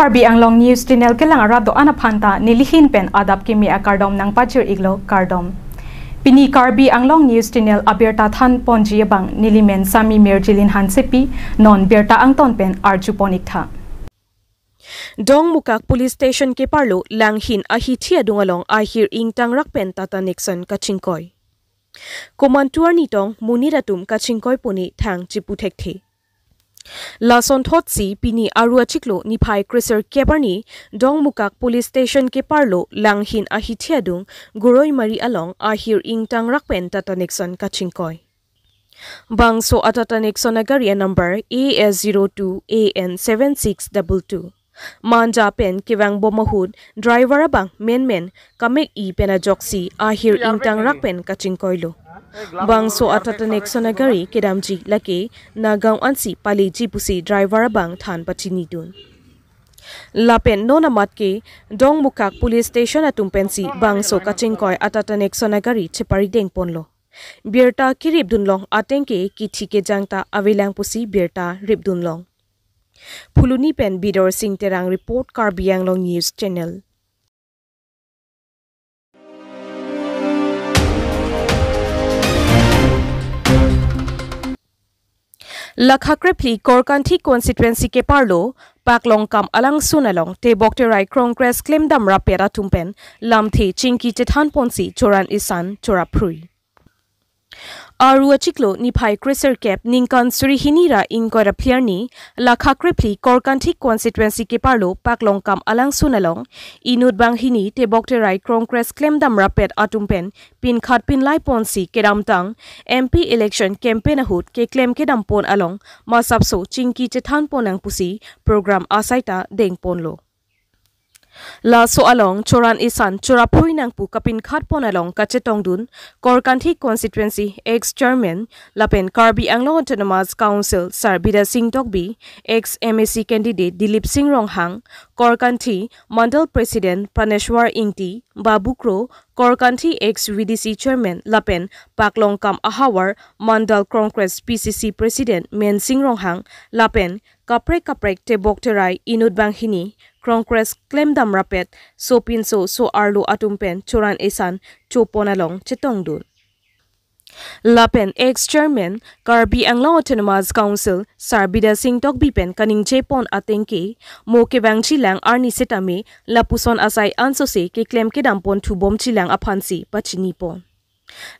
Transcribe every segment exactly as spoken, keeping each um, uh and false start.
Karbi Anglong News Channel kelang arat do-an aphan ta nelihin pen adap kimi akardom nangpajir-iklo, kardom. Pini Karbi Anglong News Channel abirta thanponji abang nelimen Sami Mirjilin Hansepi, non birta angton pen arjupon-iktha. Dongmukak Police Station keparlo Langhin ahithi adung along ahir ingtangrak pen Tata Nexon kachingkoi. Komantu arni tong monit atum kachingkoi pone thang chipu thekthe. Lasonthotsi pini Aru achiklo niphai kresirkep arni Dongmukak Police Station keparlo Langhin ahithi adung Goroimari along ahir ingtangrak pen Tata Nexon kachingkoi. Bangso a-Tata Nexon agari a-number A S zero two A N seven six double two. Manja pen kevangbom ahut driver abang menmen kamek-i pen ajoksi ahir ingtangrak pen kachingkoilo. Bangso a-Tata Nexon agari kedamji lake Nagaon ansi paleji pusi driver abang than pachinidun. Lapen non amat ke Dongmukak Police Station atum pensi bangso kachingkoi a-Tata Nexon agari cheparidengponlo. Birta keripdunlong ateng ke kithi kejang ta avelang pusi birta ripdunlong. Phuloni pen Bidor Sing Terang report, Karbi Anglong News Channel. Lakha krephli Korkanthi constituency keparlo Paklongkam alangsun along tebok terai Congress klemdam rapet atum pen lamthe chingki chethanponsi choran isan choraphrui. Aru achiklo niphai kresirkep ningkan suri hini ra ingkoi ra phli arni Lakha krephli Korkanthi constituency keparlo Paklongkam alangsun along inut banghini tebok terai Congress klemdam rapet atum pen pinkhat pinlaiponsi kedamtang M P election campaign ahut keklem kedampon along masapso chingki chethanpon nang pusi program asai ta dengponlo. Laso along choran isan choraphrui nang pu kapinkhatpon along kachetongdun Korkanthi constituency ex chairman lapen Karbi Anglong Autonomous Council Sar Bidya Sing Tokbi, ex M A C candidate Dilip Sing Ronghang, Korkanthi Mandal President Praneshwar Ingti, Babu Kro, Korkanthi ex V D C chairman lapen Paklongkam ahavar Mandal Congress P C C President Mensing Ronghang lapen kaprek kaprek tebok terai inut banghini Congress klemdam rapet sopinso so-arlo atum pen choran isan chopon along chetongdun. Lapen ex chairman Karbi Anglong Autonomous Council Sar Bidya Sing Tokbi pen kaningjepon ateng ke mo kevangjilang arni setame lapuson asai ansose keklem kedampon thubomjilang aphansi pachinipon.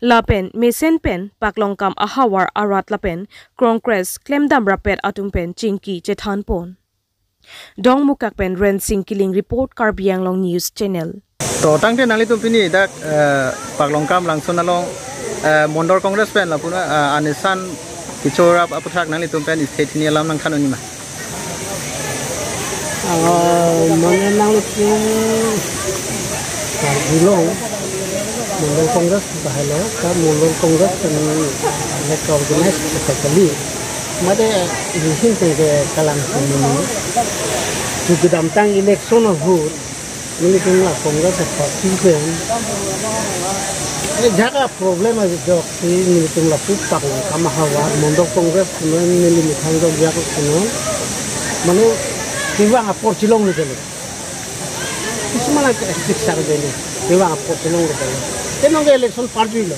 Lapen mesen pen Paklongkam ahavar arat lapen Congress klemdam rapet atum pen chingki chethanpon. Dongmukak pen Rensing Killing report, Karbi Anglong News Channel. To tangte nanglitum pini dak, eh, Paklongkam alangsun along, eh, Mandal Congress pen lapu, eh, anisan kechorap aputhak nanglitum pen isi hini alam nangthan unji ma? Ah, mane nanglitum Karbi Anglong Mandal Congress bahai lo, ta Mandal Congress pen lake organize sekali. Made ihin tengke kalang kami. Kedamtang election ahut nelitum la Congress party pen, eh, jaga problem ajoksi nelitum lapu Paklongkam ahavar Mandal Congress pen neli methang jok jak pen mane kevang apor chelongle. Kisumana ke exit survey ni, kevang apor chelongle. Tenong ke election parjuilo.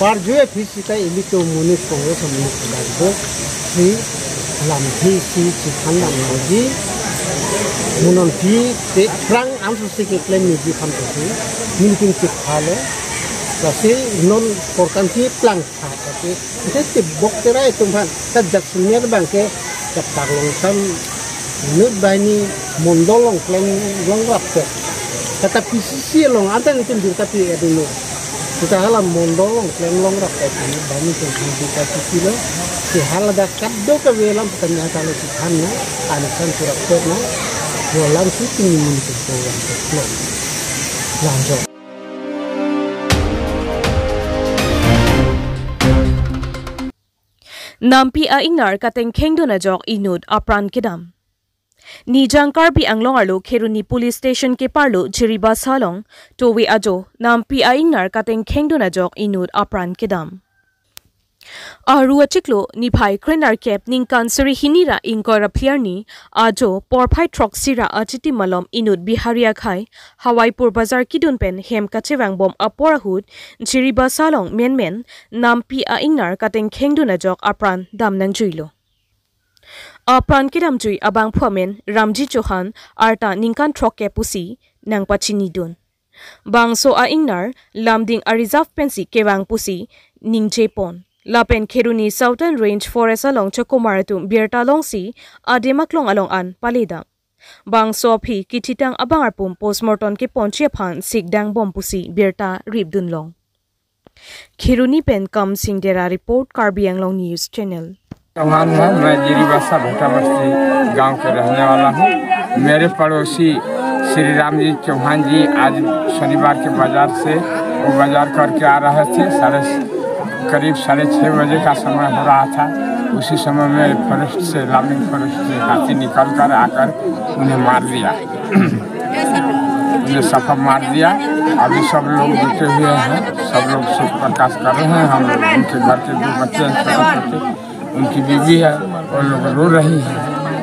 Parju aphi sita ilitum monit Congress amonit kedo si lamthe isi chethan damji, mo non aphi te phrang ansose keklem niji aphan pusi nelitum chephalo. Lasi non Korkanthi plangtha, lasi ite tebok terai atum aphan ta jak senior abang ke ta Paklongkam inut banghini Mandal along klemlong rapet. Kata P C C along anta nelitum birta pi-et dulu. Kita hala Mandal along klemlong rapet inut banghini tum khan birta pilo. Si hala dak kadokave alam kami hatalo chethan na, anisan chorapet na, dolang si tingni muni tum program lo. Lanjut. Nampi a-ingnar katengkhengdun ajok inut apran kedam. Nijang Karbi Anglong arlo Kheroni Police Station keparlo Jiribasa along tovi ajo nampi a-ingnar katengkhengdun ajok inut apran kedam. Aru achiklo niphai krenerkep ningkan suri hini ra ingkoi ra phli arni ajo porphai throksi ra achitim malom inut Bihari akhei Hawaipur Bazar kidun pen hem kachevang bom apor ahut Jiribasa along menmen nampi a-ingnar katengkheng dun ajok apran dam nangjuilo. Apran kedamjui abangphu amen Ramji Chauhan, arta ningkan throkkep pusi nangpachini dun. Bangso a-ingnar Lumding a-reserve pensi kevang pusi ningje pon. Lapen Kheroni Southern Range Forest along chokomar atum birta longsi adim aklong along an paledam. Bangso aphi kithitang abang arpum postmortem keponji aphan sikdang bom pusi birta rip dun long. Kheroni pen Kamsing Dera report, Karbi Anglong News Channel. Chauhan है, मैं जीरीबासा भोटा बस्ती गांव के रहने वाला हूँ। मेरे पड़ोसी श्री राम जी चौहान जी आज शनिवार के बाजार से वो बाजार करके आ रहे थे, साढ़े, करीब साढ़े छः बजे का समय हो रहा था। उसी समय में फॉरेस्ट से, लुम्बिनी फॉरेस्ट से हाथी निकल कर आकर उन्हें मार दिया। उन्हें सफा मार दिया। अभी सब लोग जुटे हुए हैं, सब लोग शोक प्रकाश कर रहे हैं। हम, उनके घर के दो बच्चे हैं छोटे छोटे, उनकी बीवी है, वो लोग रो रही है।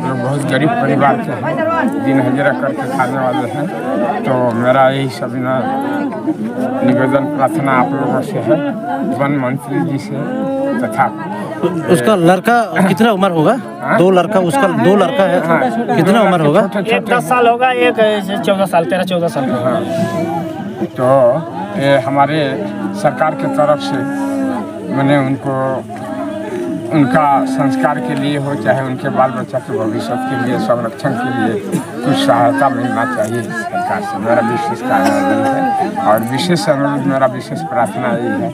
लोग बहुत गरीब परिवार के हैं, दिन हजीरा करके खाने वाले हैं। तो मेरा यही सब ना निवेदन प्रार्थना आप लोगों से है, वन मंत्री जी से तथा उसका लड़का कितना उम्र होगा? हाँ? दो लड़का, उसका दो लड़का है, हाँ, कितना दो उम्र लड़के होगा? छोटे एक छोटे दस साल होगा, एक चौदह साल, तेरह चौदह साल का। हाँ। तो ये हमारे सरकार के तरफ से मैंने उनको, उनका संस्कार के लिए हो, चाहे उनके बाल बच्चा के भविष्य के लिए, संरक्षण के लिए कुछ सहायता मिलना चाहिए सरकार से। मेरा विशेष अनुरोध है और विशेष अनुरोध, मेरा विशेष प्रार्थना यही है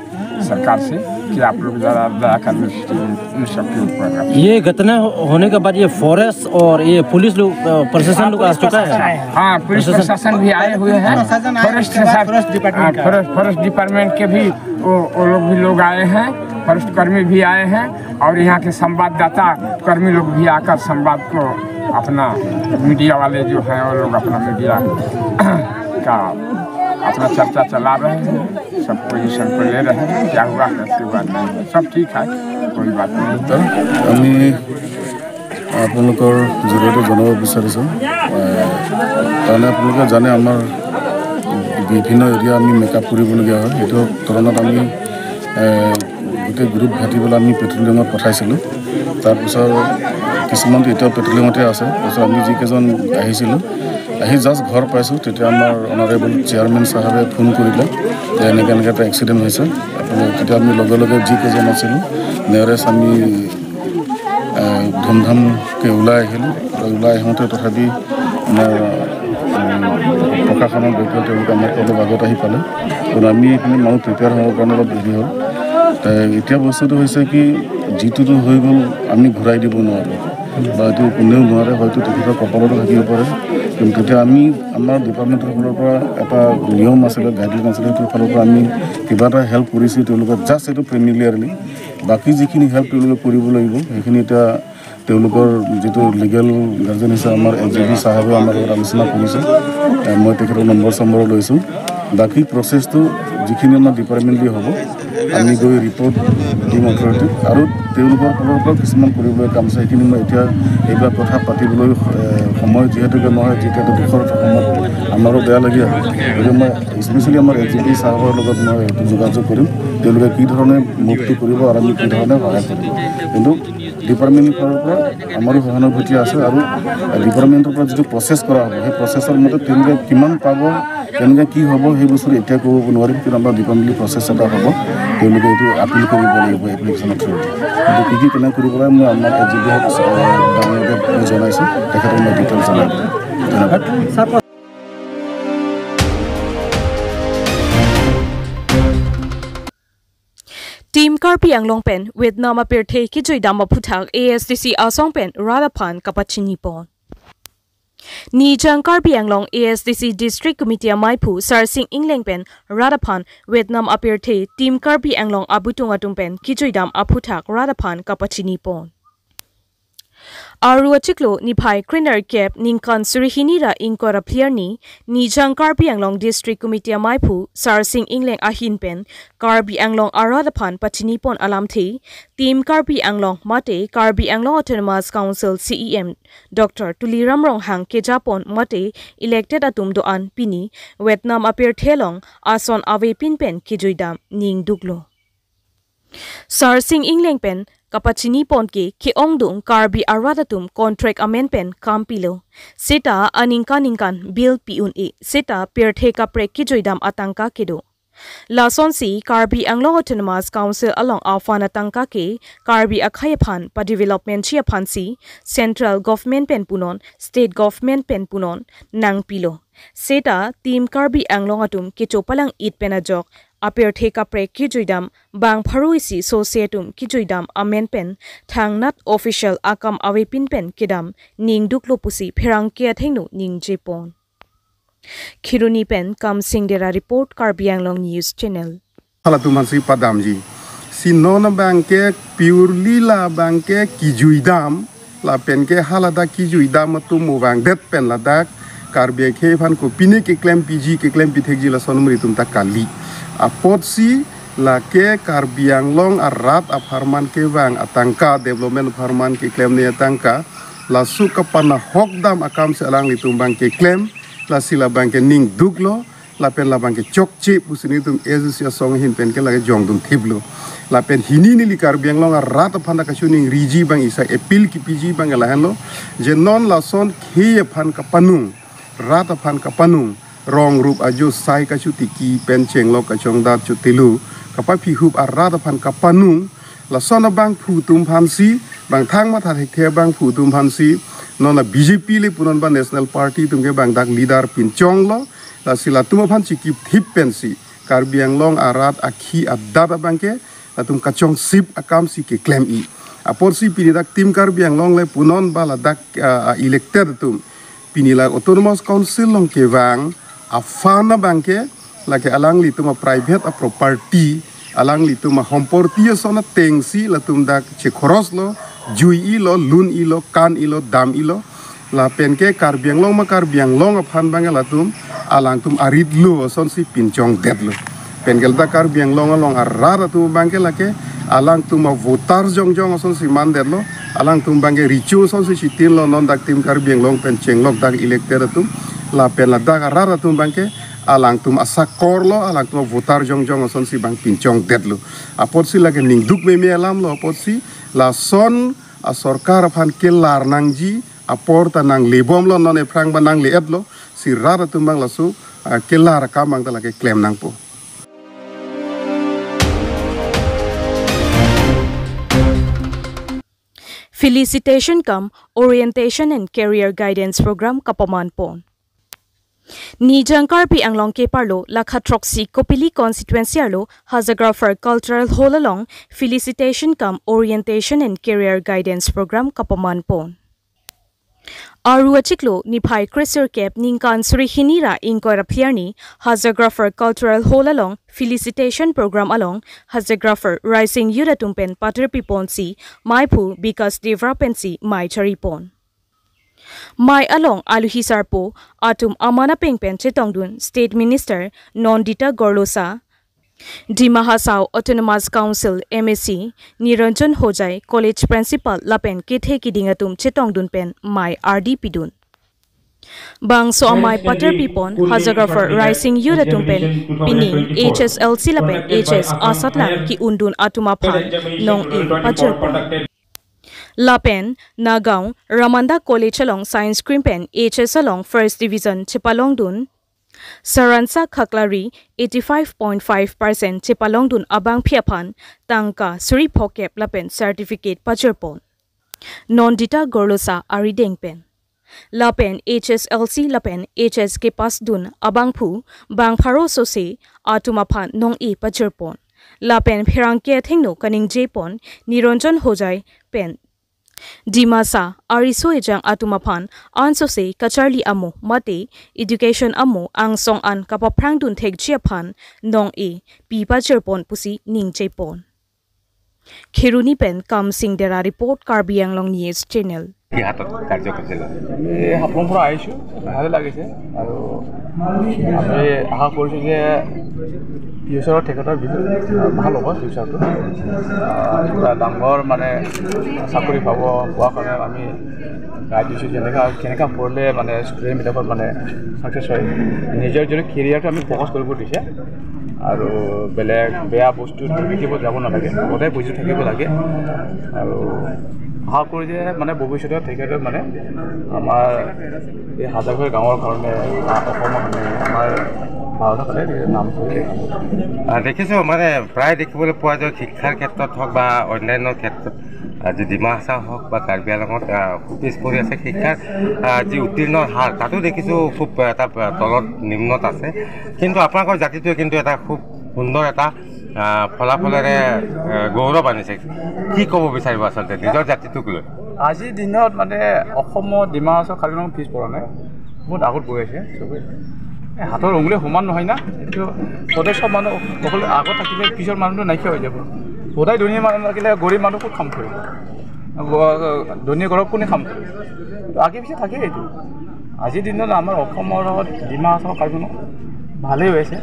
सरकार से कि आप लोग जरा दया कर उन सबके ऊपर। ये घटना हो-, होने के बाद ये फॉरेस्ट और ये पुलिस लोग, अ, प्रशासन लोग आ चुका है? हाँ, पुलिस प्रशासन भी आए हुए हैं। फॉरेस्ट के साथ, फॉरेस्ट डिपार्टमेंट हाँ, का। फॉरेस्ट, फॉरेस्ट डिपार्टमेंट के भी वो, वो लोग भी लोग आए हैं, फॉरेस्ट कर्मी भी आए हैं और यहाँ के संवाददाता कर्मी लोग भी आकर संवाद को अपना, मीडिया वाले जो हैं वो लोग अपना मीडिया का अपना चर्चा चला रहे हैं, सब पोजीशन को ले रहे हैं, क्या हुआ, कैसे हुआ, नहीं हुआ, सब ठीक है, कोई बात नहीं। আমি আপোনালোকৰ জৰিয়তে জনাব বিচাৰিছোঁ, এ, তাৰমানে আপোনালোকে জানে আমাৰ বিভিন্ন এৰিয়া আমি মেকআপ কৰিবলগীয়া হয়। সেইটো তুলনাত আমি, এ, গোটেই গ্ৰুপ ভাটি পেলাই আমি পেট্ৰলিঙত পঠাইছিলোঁ। তাৰপিছত কিছুমানতো এতিয়াও পেট্ৰলিঙতে আছে। তাৰপিছত আমি যিকেইজন আহিছিলোঁ, আহি জাষ্ট ঘৰ পাইছোঁ, তেতিয়া আমাৰ অনাৰেবল চেয়াৰমেন চাহাবে ফোন কৰিলে যে এনেকৈ এনেকৈ এটা এক্সিডেণ্ট হৈছে। আপুনি, তেতিয়া আমি লগে লগে যিকেইজন আছিলোঁ, নেৰেষ্ট আমি, এ, ধুমধামকৈ ওলাই আহিলোঁ। ওলাই আহোঁতে তথাপি আমাৰ, উম, প্ৰশাসনৰ ব্যক্তি তেওঁলোকে আমাক অলপ আগত আহি পালে। কাৰণ আমি এইখিনি মানুহ প্ৰিপেয়াৰ হ'বৰ কাৰণে অলপ দেৰি হ'ল। এ, এতিয়া বস্তুটো হৈছে কি, যিটোতো হৈ গ'ল, আমি ঘূৰাই দিব নোৱাৰোঁ বা এইটো কোনেও নোৱাৰে, হয়তো তেখেতৰ কপালতো থাকিব পাৰে। কিন্তু তেতিয়া আমি আমাৰ ডিপাৰ্টমেণ্টৰ ফালৰ পৰা এটা নিয়ম আছিলে, গাইডলাইন আছিলে, সেইটোৰ ফালৰ পৰা আমি কিবা এটা হেল্প কৰিছোঁ তেওঁলোকক, জাষ্ট এইটো প্ৰিমিলিয়াৰলি। বাকী যিখিনি হেল্প তেওঁলোকে কৰিব লাগিব, সেইখিনি এতিয়া তেওঁলোকৰ যিটো লিগেল গাৰ্জেন হিচাপে আমাৰ এ জি পি চাহাবে আমাৰ লগত আলোচনা কৰিছে। এ, মই তেখেতৰ নম্বৰ চম্বৰ লৈছোঁ। বাকী প্ৰচেছটো যিখিনি আমাৰ ডিপাৰ্টমেণ্টলি হ'ব, আমি গৈ ৰিপৰ্ট দিম অথৰিটিক। আৰু তেওঁলোকৰ ফালৰ পৰা কিছুমান কৰিবলৈ কাম আছে, সেইখিনি মই এতিয়া এইবিলাক কথা পাতিবলৈ, এ, সময় যিহেতুকে নহয়, যিহেতু দুখৰ সময়ত আমাৰো বেয়া লাগি আহে। গতিকে মই স্পেচিয়েলি আমাৰ এ জি পি চাহাবৰ লগত মই এইটো যোগাযোগ কৰিম, তেওঁলোকে কি ধৰণে মুভটো কৰিব আৰু আমি কি ধৰণে সহায় কৰিম। কিন্তু ডিপাৰ্টমেণ্টৰ ফালৰ পৰা আমাৰো সহানুভূতি আছে আৰু ডিপাৰ্টমেণ্টৰ পৰা যিটো প্ৰচেছ কৰা হ'ব, সেই প্ৰচেছৰ মতে তেওঁলোকে কিমান পাব, কেনেকৈ কি হ'ব, সেই বস্তুটো এতিয়া ক'ব নোৱাৰিম। কিন্তু আমাৰ ডিপাৰ্টমেণ্টলি প্ৰচেছ এটা হ'ব, তেওঁলোকে এইটো আপিল কৰিব লাগিব এপ্লিকেশ্যনৰ থ্ৰুদি। এইটো কি কি কেনেকৈ কৰিব লাগে, মই আমাৰ এ জি পি ডাঙৰীয়াকে মই জনাইছোঁ, তেখেতক মই ডিটেইলছ জনাই দিম। ধন্যবাদ। Team Karbi Anglong pen Vietnam apirthe kejuidam aphuthak A S D C asong pen rat aphan kapachini pon. Nijang Karbi Anglong A S D C District Committee amaiphu Sarsing Engleng pen rat aphan Vietnam apirthe Team Karbi Anglong abutung atum pen kejuidam aphuthak rat aphan kapachini pon. Aru achiklo niphai krenerkep ningkan suri hini ra ingkoi ra phli arni, Nijang Karbi Anglong District Committee amaiphu Sarsing Engleng ahin pen Karbi Anglong arat aphan pachini pon alamthe, Team Karbi Anglong mate Karbi Anglong Autonomous Council C E M Doctor Tuliram Ronghang kejapon mate elected atum do-an pini Vietnam apirthe along ason avepin pen kejuidam ningduklo. Sarsing Engleng pen kapachini pon ke ke-ongdung Karbi arat atum contract amen pen kam pilo. Seta aningkan ningkan bill pi un-e. Seta pirthe kaprek kejuidam atangka kedo. Lasonsi Karbi Anglong Autonomous Council along a-fund atangka ke Karbi akhei aphan padevelopment ji aphansi central government pen punon, state government pen punon nangpilo. Seta Team Karbi Anglong atum kecho palang-it pen ajok apirthe kaprek kejuidam bang pharo isi sose atum kejuidam amen pen thangnat official akam avepin pen kedam ningduklo pusi pherangke athengno ningjepon. Kheroni pen Kamsing Dera report, Karbi Anglong News Channel. Halatum aphansi padamji. Si non abangke purely labangke kejuidam, lapen ke haladak kejuidam atum mo vangdet pen ladak Karbi akhei aphan kopine keklem piji, keklem pithekji lason muri atum ta kali. Apotsi lake Karbi Anglong arat apharman kevang atangka, development apharman keklemne atangka, laso kapanahokdam akamsi alanglitum abangke klem, lasi labangke ningduklo, lapen labangke chokche pusi nelitum A C C asong ahin pen ke lake jongdun thiplo. Lapen hini neli Karbi Anglong arat aphan ta kachiningriji abang, isa appeal kepiji abang lahenlo, je non lason khei aphan kapanung, rat aphan kapanung, rong rup ajo sai kachotiki pen chenglok kachongdat chotilo kapaphihup arat aphan kapanung, lason abangphu atum aphansi, bang thang matha thekthe abangphu atum aphansi, non la B J P le punon ba National Party atum ke bang dak leader pinchonglo, lasi latum aphan chikip thip pensi Karbi Anglong arat akhi adat abangke latum kachongsip akamsi keklem-i. Apotsi pini dak Team Karbi Anglong le punon ba ladak, ah, ah, elected atum, pini la Autonomous Council along kevang a-fund abangke lake alanglitum a-private a-property, alanglitum ahomporti ason atengsi latum dak chekhoros lo, jui-ilo, lun-ilo, kan-ilo, dam-ilo. Lapen ke Karbi Anglong ma Karbi Anglong aphan abangke latum alangtum arit lo asonsi pinchongdetlo. Pen ke ladak Karbi Anglong along arat atum abangke lake alangtum a-voter jongjong asonsi mandetlo, alangtum abangke recho asonsi chitinlo, non dak Team Karbi Anglong pen chenglok dak elected atum. Lapen ladak arat atum abangke alangtum asakor lo, alangtum a-voter jongjong asonsi bang pinchongdetlo. Apotsi lake ningduk meme alamlo, apotsi lason asorkar aphan kelar nangji apor ta nanglebomlo, non ephrang ba nangle-etlo, si rat atum abang laso, ah, kelar akam abang ta lake klem nangpo. Felicitation cum Orientation and Career Guidance Program kapaman pon. Nijang Karbi Anglong keparlo lakha throksi Kopili constituency arlo Hazagrapher Cultural Hall along Felicitation cum Orientation and Career Guidance Program kapaman pon. Aru achiklo niphai kresirkep ningkan suri hini ra ingkoi ra phli arni Hazagrapher Cultural Hall along Felicitation Program along Hazagrapher Rising Youth atum pen patirpi ponsi maiphu Bikas Devra pensi mei chari pon. Mei along aluhi sarpo atum aman apeng pen chetongdun State Minister Nandita Gorlosa, Dima Hasao Autonomous Council M A C Niranjan Hojai, College Principal lapen kethe kiding atum chetongdun pen mei ardi pidun. Bangso amei patirpi pon Hazagrapher Rising Youth atum pen pining H S L C lapen H S asatlang ke-undun atum aphan nong-e pajir pon. Lapen Nagaon Ramanda College along Science Stream pen H S along First Division chepalongdun Saransa Khaklari eighty-five point five percent chepalongdun abangpi aphan tangka suri phokep lapen certificate pajir pon. Nandita Gorlosa arideng pen. Lapen H S L C lapen H S kepass dun abangphu bang pharo sose atum aphan nong-e pajir pon. Lapen pherangke athengno kaningje pon Niranjan Hojai pen Dimasa ariso ejang atum aphan ansose kacharli amo mate education amo angsong an kapaphrangdun thekji aphan nong-e pi pajir pon pusi ningje pon. Kheroni pen Kamsing Dera report, Karbi Anglong News Channel. কি হাতত কাৰ্য কৰিছিল? আমি হাফলং পৰা আহিছোঁ, ভালে লাগিছে আৰু আমি আশা কৰিছোঁ যে ফিউচাৰত তেখেতৰ বিজনেছ ভাল হ'ব, ফিউচাৰটো। আহ, এটা ডাঙৰ মানে চাকৰি পাব, পোৱাৰ কাৰণে আমি গাইড দিছোঁ, যেনেকা, কেনেকা পঢ়িলে মানে ষ্টুডেণ্টবিলাকৰ মানে ছাকচেছ হয়। নিজৰ যদি কেৰিয়াৰটো আমি ফ'কাছ কৰিব দিছে আৰু বেলেগ বেয়া বস্তু নিশিকিব যাব নালাগে, সদায় পজিটিভ থাকিব লাগে। আৰু আশা কৰোঁ যে মানে ভৱিষ্যতে তেখেতে মানে আমাৰ এই হাজাৰঘৰ গাঁৱৰ কাৰণে বা অসমৰ কাৰণে, আমাৰ ভাৰতৰ কাৰণে তেখেতে নাম কৰি থাকিব। আহ, দেখিছোঁ, মানে প্ৰায় দেখিবলৈ পোৱা যায় শিক্ষাৰ ক্ষেত্ৰত হওক বা অন্যান্য ক্ষেত্ৰত, আজি ডিমা হাছাও হওক বা কাৰ্বি আংলঙত, আহ, খুব পিছ পৰি আছে। শিক্ষাৰ, আহ, যি উত্তীৰ্ণৰ হাৰ, তাতো দেখিছোঁ খুব, আহ, এটা, আহ, তলত নিম্নত আছে। কিন্তু আপোনালোকৰ জাতিটোৱে কিন্তু এটা খুব সুন্দৰ এটা, আহ, ফলাফলেৰে, আহ, গৌৰৱ আনিছে। কি ক'ব বিচাৰিব আচলতে নিজৰ জাতিটোক লৈ? আজিৰ দিনত মানে অসমত ডিমা হাছাও কাৰ্বি আংলং পিছ পৰা নাই, বহুত আগত গৈ আছে চবেই। এই হাতৰ আঙুলি সমান নহয় না, এইটো সদায় চব মানুহ সকলো আগত থাকিলে পিছৰ মানুহটো নাইকিয়া হৈ যাব। সদায় ধনী মানুহ থাকিলে গৰীব মানুহ ক'ত কাম কৰিব? গ-, ধনী ঘৰত কোনে কাম কৰিব? তো আগে পিছে থাকেই এইটো। আজিৰ দিনত আমাৰ অসমৰ লগত ডিমা হাছাও কাৰ্বি আংলং ভালেই হৈ আছে।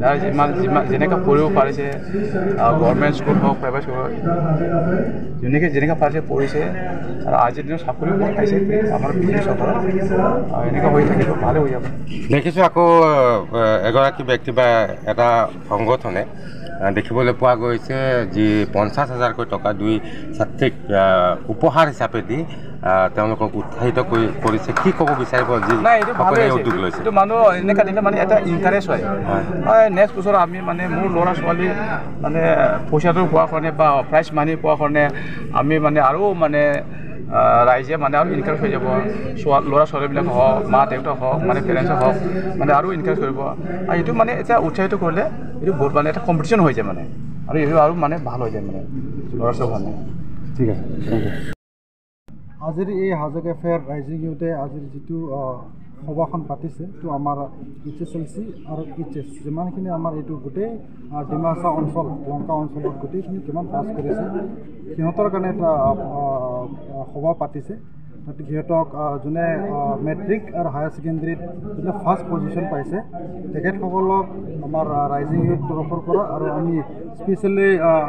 যাৰ যিমান, যিমান, যেনেকৈ পঢ়িব পাৰিছে, আহ, গভৰ্ণমেণ্ট স্কুল হওক, প্ৰাইভেট স্কুল হওক, যেনেকৈ, যেনেকৈ পাৰিছে পঢ়িছে। আৰু আজিৰ দিনত চাকৰি বহুত পাইছে আমাৰ বিজেপি চৰকাৰে। আহ, এনেকুৱা হৈ থাকিব, ভালে হৈ যাব। দেখিছোঁ আকৌ, আহ, এগৰাকী ব্যক্তি বা এটা সংগঠনে, আহ, দেখিবলৈ পোৱা গৈছে যি পঞ্চাছ হাজাৰকৈ টকা দুই ছাত্ৰীক, আহ, উপহাৰ হিচাপে দি, আহ, তেওঁলোকক উৎসাহিত কৰি, কৰিছে। কি ক'ব বিচাৰিব যি নাই, এইটো ভালে সকলে হৈছে। উদ্যোগ লৈছে? এইটো মানুহ এনেকা দিলে মানে এটা এনকাৰেজ হয়। হয়। হয়, নেক্সট বছৰ আমি মানে মোৰ ল'ৰা ছোৱালী মানে পইচাটো পোৱাৰ কাৰণে বা প্ৰাইজ মানি পোৱাৰ কাৰণে আমি মানে আৰু মানে, আহ, ৰাইজে মানে আৰু এনকাৰেজ হৈ যাব। ছোৱা-, ল'ৰা ছোৱালীবিলাক হওক, মা দেউতা হওক, মানে পেৰেণ্টছ হওক, মানে আৰু এনকাৰেজ কৰিব। আৰু এইটো মানে এতিয়া উৎসাহিত কৰিলে এইটো বহুত মানে এটা কম্পিটিশ্যন হৈ যায় মানে, আৰু এইটো আৰু মানে ভাল হৈ যায় মানে ল'ৰা ছোৱালী কাৰণে। ঠিক আছে, থেংক ইউ। আজিৰ এই হাজো কেফেৰ ৰাইজিং ইউথে আজিৰ যিটো, আহ, সভাখন পাতিছে, এইটো আমাৰ এইচ এছ এল চি আৰু এইচ এছ, যিমানখিনি আমাৰ এইটো গোটেই, আহ, ডিমা হাছাও অঞ্চল, লংকা অঞ্চলত গোটেইখিনি কিমান পাছ কৰিছে, সিহঁতৰ কাৰণে এটা, আহ, আহ, সভা পাতিছে। তাতে সিহঁতক, আহ, যোনে, আহ, মেট্ৰিক আৰু হায়াৰ ছেকেণ্ডেৰীত যোনে ফাৰ্ষ্ট পজিশ্যন পাইছে, তেখেতসকলক আমাৰ, আহ, ৰাইজিং ইউথ তৰফৰ পৰা আৰু আমি স্পেচিয়েলি, আহ,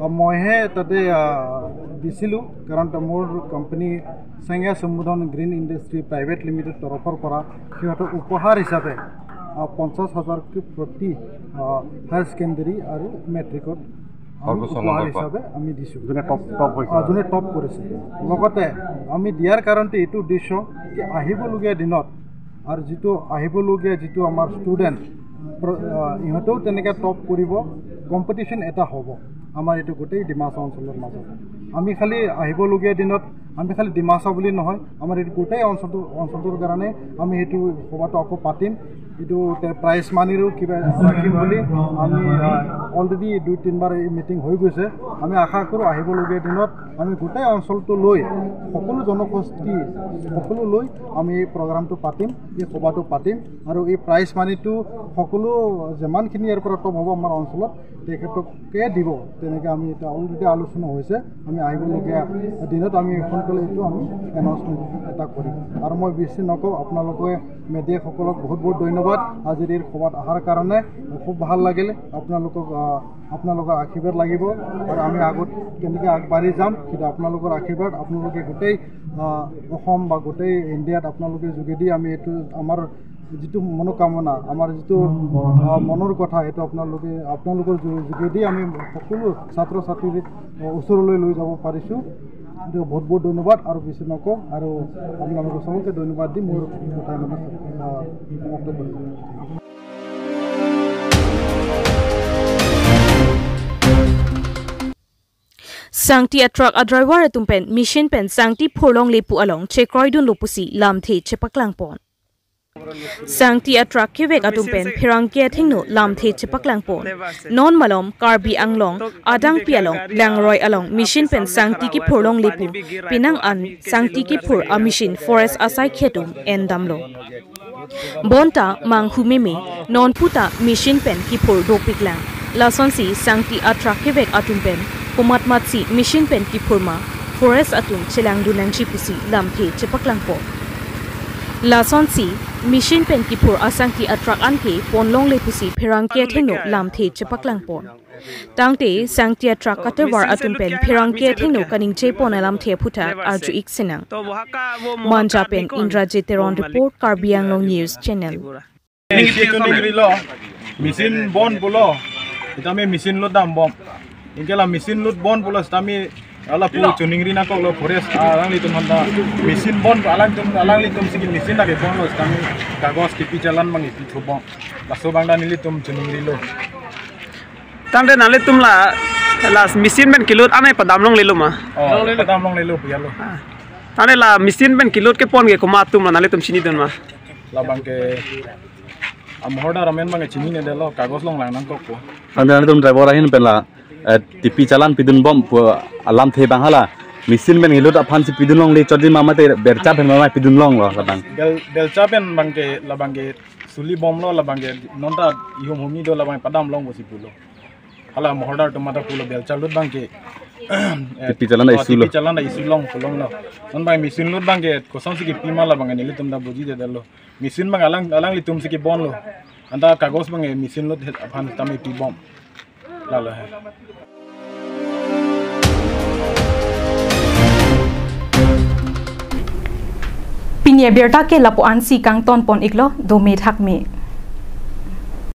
আহ, মইহে তাতে, আহ, দিছিলোঁ, কাৰণ ত-, মোৰ কোম্পানী চেঙা সম্বোধন গ্ৰীণ ইণ্ডাষ্ট্ৰী প্ৰাইভেট লিমিটেড তৰফৰ পৰা সিহঁতক উপহাৰ হিচাপে, আহ, পঞ্চাছ হাজাৰকৈ প্ৰতি, আহ, হায়াৰ ছেকেণ্ডেৰী আৰু মেট্ৰিকত আমি সৰ্বোচ্চ উপহাৰ নম্বৰ পোৱা। হিচাপে আমি দিছোঁ। যোনে টপ, টপ হৈছে। আহ, যোনে টপ কৰিছে। লগতে আমি দিয়াৰ কাৰণতে এইটো উদ্দেশ্য কি আহিবলগীয়া দিনত আৰু যিটো আহিবলগীয়া যিটো আমাৰ ষ্টুডেণ্ট, প্ৰ-, আহ, ইহঁতেও তেনেকে টপ কৰিব, কম্পিটিশ্যন এটা হ'ব আমাৰ এইটো গোটেই ডিমা হাছাও অঞ্চলৰ মাজত। আমি খালি আহিবলগীয়া দিনত আমি খালি ডিমা হাছাও বুলি নহয়, আমাৰ এইটো গোটেই অঞ্চলটো, অঞ্চলটোৰ কাৰণে আমি সেইটো সভাটো আকৌ পাতিম। এইটো তে-, প্ৰাইজ মানিৰো কিবা ৰাখিম বুলি আমি, আহ, অলৰেডি দুই তিনিবাৰ এই মিটিং হৈ গৈছে। আমি আশা কৰোঁ আহিবলগীয়া দিনত আমি গোটেই অঞ্চলটো লৈ, সকলো জনগোষ্ঠী সকলো লৈ আমি এই প্ৰগ্ৰামটো পাতিম, এই সভাটো পাতিম। আৰু এই প্ৰাইজ মানিটো সকলো যিমানখিনি ইয়াৰ পৰা টপ হ'ব আমাৰ অঞ্চলত, তেখেতকে দিব। তেনেকে আমি এতিয়া অলৰেডি আলোচনা হৈছে। আমি আহিবলগীয়া দিনত আমি সোনকালে এইটো আমি এনাউন্সমেণ্ট এটা কৰিম। আৰু মই বেছি নকওঁ, আপোনালোকে মিডিয়াসকলক বহুত বহুত ধন্যবাদ আজিৰ এই সভাত অহাৰ কাৰণে। খুব ভাল লাগিল আপোনালোকক, আহ, আপোনালোকৰ আশীৰ্বাদ লাগিব আৰু আমি আগত কেনেকে আগবাঢ়ি যাম, সেইটো আপোনালোকৰ আশীৰ্বাদ। আপোনালোকে গোটেই, আহ, অসম বা গোটেই ইণ্ডিয়াত আপোনালোকে যোগেদি আমি এইটো আমাৰ যিটো মনোকামনা, আমাৰ যিটো, আহ, মনৰ কথা, সেইটো আপোনালোকে, আপোনালোকৰ যো-, যোগেদি আমি সকলো ছাত্ৰ ছাত্ৰীৰ, আহ, ওচৰলৈ লৈ যাব পাৰিছোঁ। গতিকে বহুত বহুত ধন্যবাদ আৰু বেছি নকওঁ আৰু আপোনালোকক সকলোকে ধন্যবাদ দি মোৰ কথা ইমানে, আহ, সমাপ্ত কৰিছোঁ। Sangti a-truck a-driver atum pen machine pen sangti phurlongle pu along chekroidunlo pusi lamthe chepaklangpon. Sangti a-truck kevek atum pen pherangke athengno lamthe chepaklangpon. Non malom Karbi Anglong adangpi along Langroi along machine pen sangti kiphurlongle pu penang an sangti kiphur a-machine forest asaikhi atum endamlo. Bonta manghu meme, non puta machine pen kiphur dopiklang. Lasonsi sangti atrak kevek atum pen komatmatsi machine pen kiphur ma, forest atum chelangdun nangji pusi lamthe chepaklangpo. Lasonsi machine pen kiphur asangti atrak anke ponlongle pusi pherangke athengno lamthe chepaklangpon. Tangte sangti atrak katevar atum pen pherangke athengno kaningjepon alamthe aphuthak arju-ik sinang. Manja pen Indrajit Teron report, Karbi Anglong News Channel. Isi choningri lo, machine bon pulo, sitame machine lut dambom. Anke la machine lut bon pulo sitame, ala pu choningri nangkoklo, forest alanglitum aphanta machine bon, alangtum, alanglitumsi ke machine lake bonlo sitame kagos kipi challan bang kipi thubom. Laso abang ta nelitum choningrilo. Tangte nanglitum la, la machine pen kilut anai padam longlelo ma? Oh, padam longlelo pu ya lo. Ah. Tangte la machine pen kilut kepon ke komat atum la nanglitum chinidun ma? Labang ke amahorda ramen abang ke chininedetlo, kagos longlang nangkokpo. Tangte nanglitum driver ahin pen la, eh, T P challan pidunbom pu alamthe abang hala. Machine pen kilut aphansi pidun longle chotji ma mate belcha pen ma pidun longlo labang? Bel, belcha pen abang ke, labang ke suli bomlo, labang ke nonta ihum humi do, labang padam long pusi pulo. Hala amahorda atum ta pulo belcha lut abang ke, eh, T P challan ta oh, issue lo. T P challan ta issue long pu longlo. Non abang machine lut abang ke kosonsi kipi ma labang ke nelitum ta bujidetlo. Machine abang alang, alanglitumsi kebonlo. Anta kagos abang ke machine lut aphan tame pibom. Lalo he. Pini abirta ke lapu-ansi kangtonpon-iklo, dome thakme.